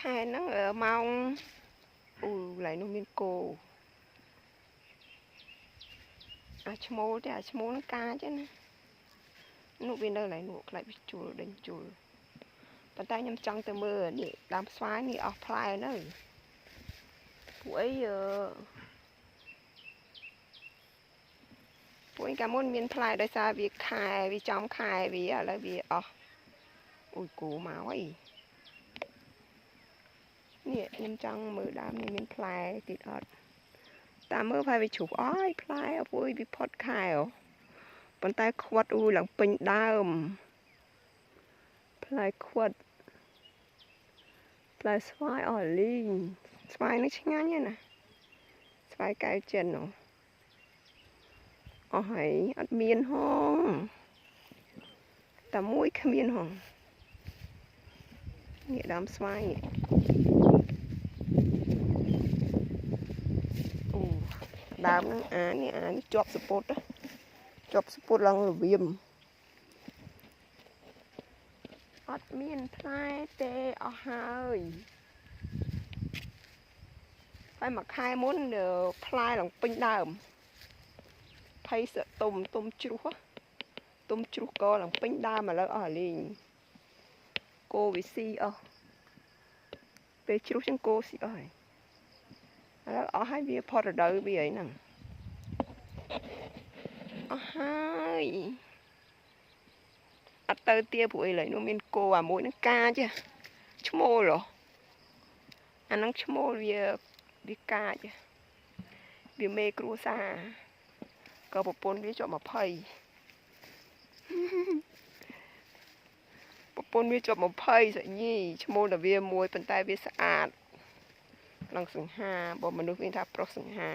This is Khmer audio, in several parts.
ខែហ្នឹងម៉ោងអូកន្លែងនោះមានគោអាឈ្មោលទេអាឈ្មោលហ្នឹងកាចណានោះវានៅកន្លែងនោះខ្លាចវាជួលដេញជួលប៉ុន្តែខ្ញុំចង់ទៅមើលនេះដើមស្វាយនេះអស់ផ្លែនៅពួកអីពួកឯងកាលមុនមានផ្លែដោយសារវាខែវាចំខែវាឥឡូវវាអស់អូយគោមកអីនេះខ្ញុំចង់មើលដើមនេះមានផ្លែទៀតអត់តាមមើលផ្លែវាជ្រុះអើយផ្លែអូយវាផុតខែប៉ុន្តែខ្វិតអូយឡើងពេញដើមផ្លែខ្វិតផ្លែស្វាយអស់លីងស្វាយនេះឆ្ងាញ់ណាស្វាយកែវចិននោះអស់ហើយអត់មានហងតែមួយគ្មានហងនេះដើមស្វាយនេះអូដើមហ្នឹងអានេះអានេះជាប់សពុតជាប់សពុតឡើងល្វៀមអត់មានផ្លែទេអស់ហើយហើយមួយខែមុនផ្លែឡើងពេញដើមភ័យសទុំទុំជ្រុះទុំជ្រុះកឡើងពេញដើមឥឡូវអស់លីងគោវាស៊ីអស់ពេលជ្រុះចឹងគោស៊ីអស់ហើយឥឡូវអស់ហើយវាផុតរដូវវាអីហ្នឹងអស់ហើយអត់ទៅទាព្រោះអីឡើយនោះមានគោអាមួយហ្នឹងកាចឈ្មោលហ៎អាហ្នឹងឈ្មោលវាកាចវាមេគ្រួសារក៏ប្រពន្ធវាជាប់20ប្រពន្ធវាជាប់20សញីឈ្មោះតែវាមួយប៉ុន្តែវាស្អាតក្នុងសង្ហាបើមនុស្សមានថាប្រុសសង្ហា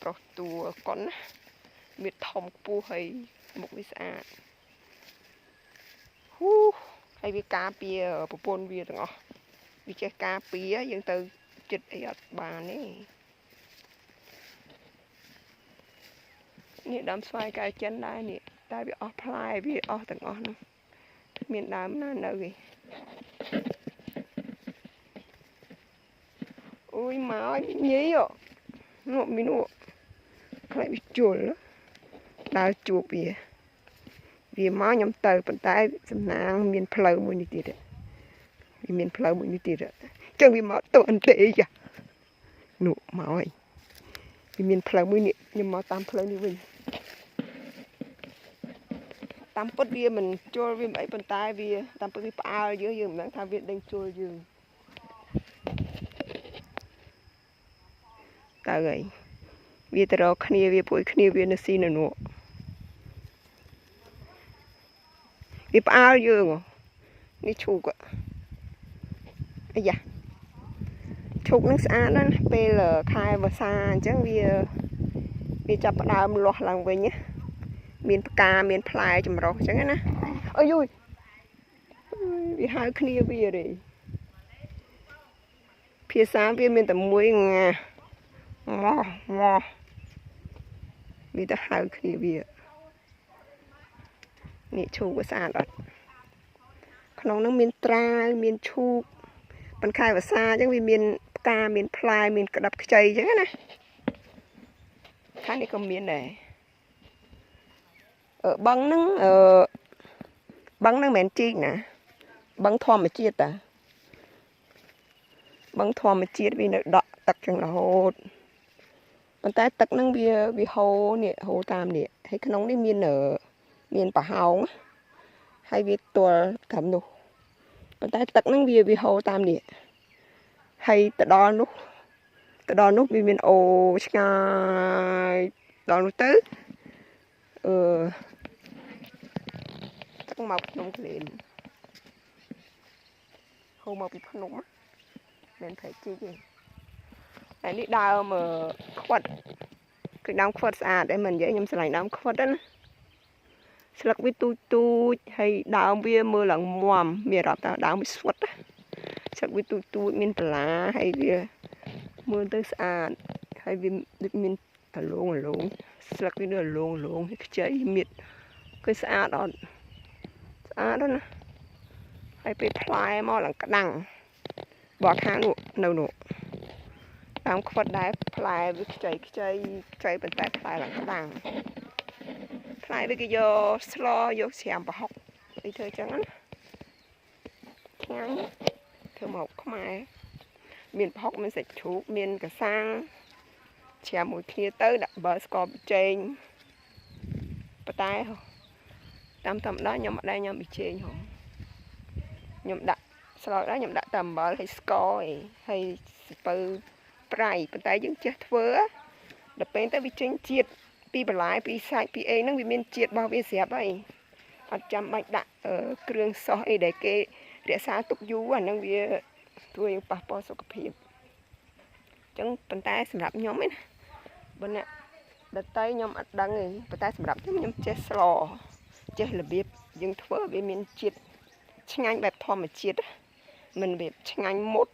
ប្រុសតួកុនណាមានធំខ្ពស់ហើយមុខវាស្អាតហ៊ូហើយវាការពារប្រពន្ធវាទាំងអស់វាចេះការពារយើងទៅចិត្តអីអត់បានទេនេះដើមស្វាយកែវចិនដែរនេះតែវាអស់ផ្លែវាអស់ទាំងអស់ហ្នឹងមានដើមណានៅទេអូយមកញីនោះមាននោះខ្លាចវាជុលដើរជួបវាវាមកខ្ញុំទៅប៉ុន្តែសំណាងមានផ្លូវមួយនេះទៀតវាមានផ្លូវមួយនេះទៀតចឹងវាមកទៅអន្ទេចានោះមកហើយវាមានផ្លូវមួយនេះខ្ញុំមកតាមផ្លូវនេះវិញតាមពិតវាមិនជុលវាមិនអីប៉ុន្តែវាតាមពិតវាផ្អើលយើងយើងមិនដឹងថាវាដេញជុលយើងតើហើយវាទៅរកគ្នាវាពួយគ្នាវានៅស៊ីនៅនោះវាផ្អើលយើងនេះឈូកអាយ៉ាឈូកនឹងស្អាតណាស់ពេលខែវស្សាអញ្ចឹងវាចាប់ផ្ដើមលាស់ឡើងវិញណាមានផ្កាមានផ្លែចម្រុះអញ្ចឹងណាអើយវាហៅគ្នាវាទេភាសាវាមានតែមួយងាមកមកវាទៅហៅគ្នាវានេះឈូកវាស្អាតអត់ក្នុងនោះមានត្រាវមានឈូកប៉ុន្តែខែវស្សាអញ្ចឹងវាមានផ្កាមានផ្លែមានក្តាប់ខ្ចីអញ្ចឹងណាខាងនេះក៏មានដែរបឹងហ្នឹងបឹងហ្នឹងមិនមែនជីកណាបឹងធម្មជាតិតាបឹងធម្មជាតិវានៅដក់ទឹកចឹងរហូតប៉ុន្តែទឹកហ្នឹងវាហូរនេះហូរតាមនេះហើយក្នុងនេះមានប្រហោងហើយវាទល់ត្រឹមនោះប៉ុន្តែទឹកហ្នឹងវាហូរតាមនេះហើយទៅដល់នោះវាមានអូឆ្ងាយដល់នោះទៅទឹកមកភ្នំក្លែនហូរមកពីភ្នំមិនប្រែជីកទេហើយនេះដើមខ្វិតគឺដើមខ្វិតស្អាតដែរមិននិយាយខ្ញុំស្រឡាញ់ដើមខ្វិតណាស្លឹកវាទូចទូចហើយដើមវាមើលឡើងមាំមានអារម្មណ៍ថាដើមវាស្វិតណាស្លឹកវាទូចទូចមានបន្លាហើយវាមើលទៅស្អាតហើយវាដូចមានតលងលងស្លឹកវាដូចលងលងហើយខ្ចីមៀតគឺស្អាតអត់ស្អាតណាហើយពេលផ្លែមកឡើងក្តាំង បើខាងនោះនៅនោះដើមខ្វិតដែរផ្លែវាខ្ចីខ្ចីខ្ចីប៉ុន្តែផ្លែឡើងក្តាំងផ្លែវាគេយកស្លយកច្រាមប្រហុកអីធ្វើចឹងណាឆ្ងាញ់ធ្វើមកខ្មែរមានប្រហុកមានសាច់ជ្រូកមានកសាំងច្រាមមួយគ្នាទៅដាក់បើស្ករប៊ីចេងប៉ុន្តែតាមធម្មតាខ្ញុំអត់ដែរញ៉ាំប៊ីចេងហងខ្ញុំដាក់ស្លដែរខ្ញុំដាក់តែអំបិលហើយស្ករឯងហើយស្ពៅប្រៃប៉ុន្តែយើងចេះធ្វើដល់ពេលទៅវាចេញជាតិពីបន្លែពីសាច់ពីអីហ្នឹងវាមានជាតិរបស់វាស្រាប់ហើយអត់ចាំបាច់ដាក់គ្រឿងសោះអីដែលគេរក្សាទុកយូរអាហ្នឹងវាធ្វើឲ្យប៉ះពាល់សុខភាពអញ្ចឹងប៉ុន្តែសម្រាប់ខ្ញុំឯណាបើអ្នកដតីខ្ញុំអត់ដឹងទេប៉ុន្តែសម្រាប់ខ្ញុំខ្ញុំចេះស្លចេះរបៀបយើងធ្វើវាមានជាតិឆ្ងាញ់បែបធម្មជាតិមិនរបៀបឆ្ងាញ់មុត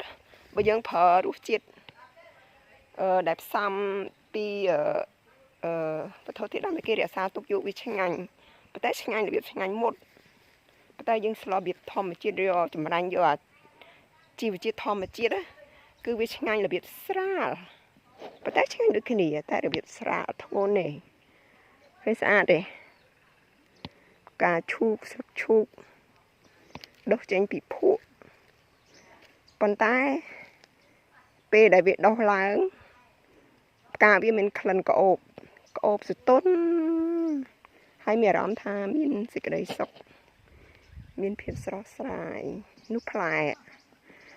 បើយើងប្រើរសជាតិដែលផ្សំពីវត្ថុធាតុដើមដែលគេរក្សាទុកយូរវាឆ្ងាញ់ប៉ុន្តែឆ្ងាញ់របៀបឆ្ងាញ់មុតប៉ុន្តែយើងស្លរបៀបធម្មជាតិយកចម្រាញ់យកអាជីវជាតិធម្មជាតិគឺវាឆ្ងាញ់របៀបស្រាលប៉ុន្តែឆ្ងាញ់ដូចគ្នាតែរបៀបស្រាលធ្ងន់ទេហើយស្អាតទេការឈូកស្លឹកឈូកដុះចេញពីភក់ប៉ុន្តែពេលដែលវាដុះឡើងផ្កាវាមានក្លិនក្អូបក្អូបសតុនហើយមានអារម្មណ៍ថាមានសេចក្តីសុខមានភាពស្រស់ស្រាយនោះផ្លែ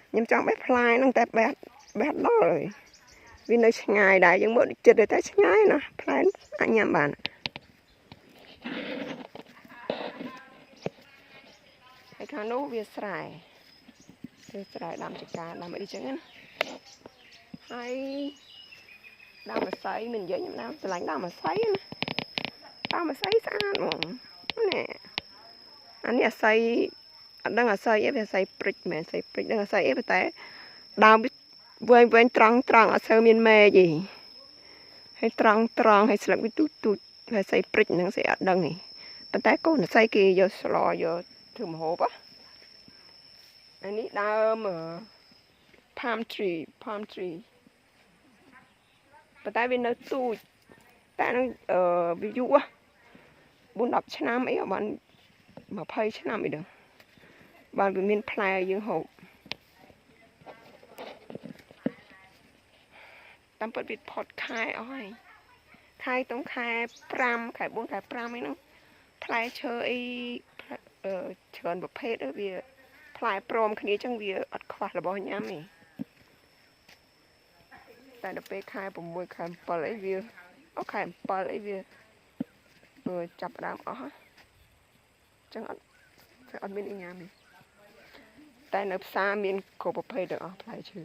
ខ្ញុំចង់បេះផ្លែហ្នឹងតែបេះដល់ហើយវានៅឆ្ងាយដែរយើងមើលចិត្តតែឆ្ងាយណាស់ផ្លែអាចញ៉ាំបានហើយខាងនោះវាស្រែវាស្រែដាំចកាដាំអីចឹងណាហើយដើមម្សៅមិននិយាយខ្ញុំដើមស្រឡាញ់ដើមម្សៅណាដើមម្សៅស្អាតហ្មងនេះអានេះអាស័យអត់ដឹងអាស័យអីវាអាស័យព្រិចមិនមែនអាស័យព្រិចដឹងអាស័យអីប៉ុន្តែដើមវែងវែងត្រង់ត្រង់អត់សូវមានមែកទេហើយត្រង់ត្រង់ហើយស្លឹកវាទូចទូចអាស័យព្រិចហ្នឹងស្អីអត់ដឹងទេប៉ុន្តែកូនអាស័យគេយកស្លយកធ្វើម្ហូបអានេះដើម palm tree palm tree ប៉ុន្តែវានៅទូចតែនឹងវាយូរ4 10ឆ្នាំអីបាន20ឆ្នាំអីដឹងបានវាមានផ្លែយើងហូបតាមពិតវាផុតខែអស់ហើយខែតុងខែ5ខែ4ខែ5អីហ្នឹងផ្លែឈើអីច្រើនប្រភេទវាផ្លែព្រមគ្នាចឹងវាអត់ខ្វះរបស់ញ៉ាំទេតែដល់ពេលខែ6ខែ7អីវាអូខែ7អីវាចាប់ដើមអស់ចឹងអត់មានអីញ៉ាំទេតែនៅផ្សារមានគ្រប់ប្រភេទទាំងអស់ផ្លែឈើ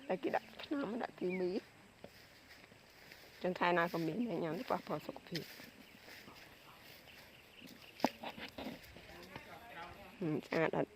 តែគេដាក់ថ្នាំដាក់គីមីចឹងខែណាក៏មានញ៉ាំទៅប៉ះពាល់សុខភាពស្អាតអត់